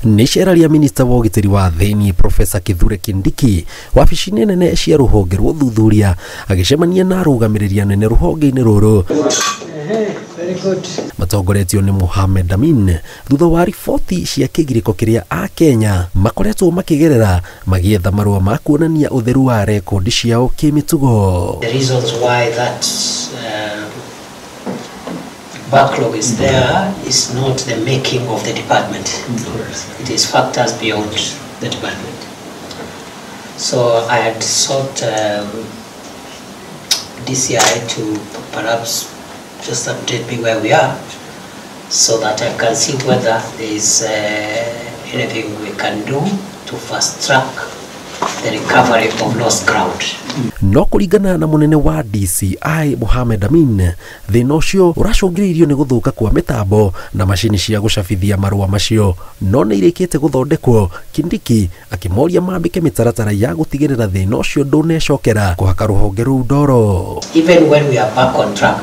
Nĩ icera rĩa minista wa ũgitĩri wa thĩinĩ Profesa Kithure Kindiki wabici-inĩ nene cia rũhonge rwa ũthuthuria agĩcemania na arũgamĩrĩri anene rũhonge-inĩ rũrũ matongoretio nĩ Mohamed Amin thutha wa riboti cia kĩgirĩko kĩrĩa Akenya makoretwo makĩgerera magĩetha marũa ma kuonania ũtheru wa rekondi ciao kĩmĩtugo. The reasons why that backlog is there is not the making of the department. It is factors beyond the department. So I had sought DCI to perhaps just update me where we are so that I can see whether there is anything we can do to fast track the recovery of lost ground. No kũringana na mũnene wa DCI Mohamed Amin, thĩna ũcio ũracũngĩrĩirio nĩ gũthũka kwa mĩtambo na macini cia gũcabithia marũa macio no nĩ irĩkĩte gũthondekwo. Kindiki akĩmoria mambĩke mĩtaratara ya gũtigĩrĩra thĩna ũcio ndũnecokera kũhaka rũhonge rũu ndoro. Even when we are back on track,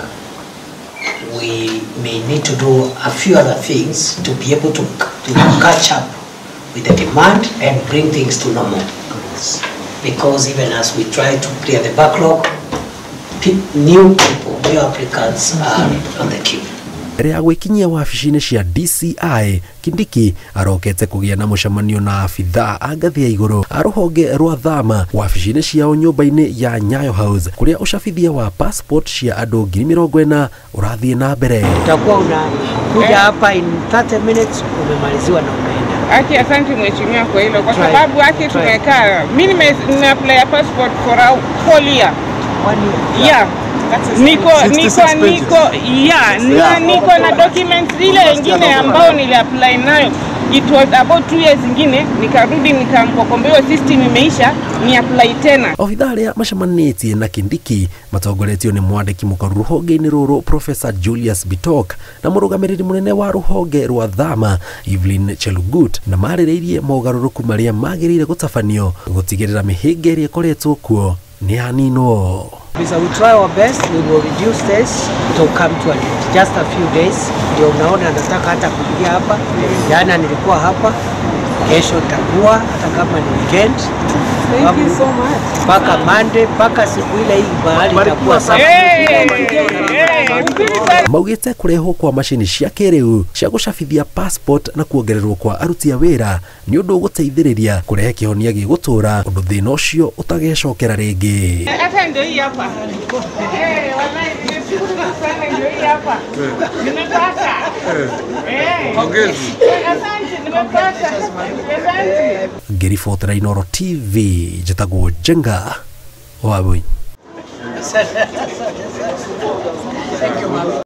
we may need to do a few other things to be able to catch up with the demand and bring things to normal. Because even as we try to clear the backlog, new people, new applicants are on the queue. Mbere ya gwĩkinyia wabici-inĩ cia DCI, Kindiki arokete kũgĩa na mũcemanio na abithaa a ngathĩ ya igũrũ a rũhonge rwa Thama wabici-inĩ ciao nyũmba-inĩ ya Nyayo House kũrĩa ũcabithia wa passport cia andũ 40,000 ũrathiĩ na mbere. Utakuwa unakuja hapa in 30 minutes umemaliziwa na umeenda. Aki, asante mheshimiwa kwa hilo, kwa sababu aki tumekaa, mimi nime apply passport for a whole year. 1 year. Yeah. Niko niko na documents ile nyingine ambao nili apply nayo. It was about 2 years nyingine nikarudi nikamkokombewa system imeisha ni apply tena. Obithaa arĩa macemanĩtie na Kindiki matongoretio nĩ mwandĩki mũkaru rũhonge-inĩ rũrũ Professor Julius Bitok na mũrũgamĩrĩri mũnene wa rũhonge rwa Thama Evelyn Chelugut na marĩrĩirie mogarũrũku marĩa magĩrĩire gũtabanio gũtigĩrĩra mĩhĩnga ĩrĩa ĩkoretwo kuo nĩ yaninwo. We try our best, we will reduce this to come to an end. Just a few days, ndio unaona nataka hata kuingia hapa. Jana nilikuwa hapa, kesho nitakuwa hata kama ni weekend. Thank you so much. Paka Monday, paka siku ile hii bahali itakuwa sawa. Maugĩte kũrehwo kwa macini cia kĩrĩu cia gũcabithia passport na kuongererwo kwa aruti a wĩra nĩ ũndũ ũgũteithĩrĩria kũrehe kĩhonia gĩgũtũra ũndũ thĩna ũcio ũtagecokera rĩngĩ. Hata ndio hii hapa. Wallahi nimeshukuru sana ndio hii hapa. Nimepata. Pongezi. Asante nimepata. Asante. Ngĩribotera Inooro TV njĩtagwo Njenga wa Wabui. Thank you, ma'am.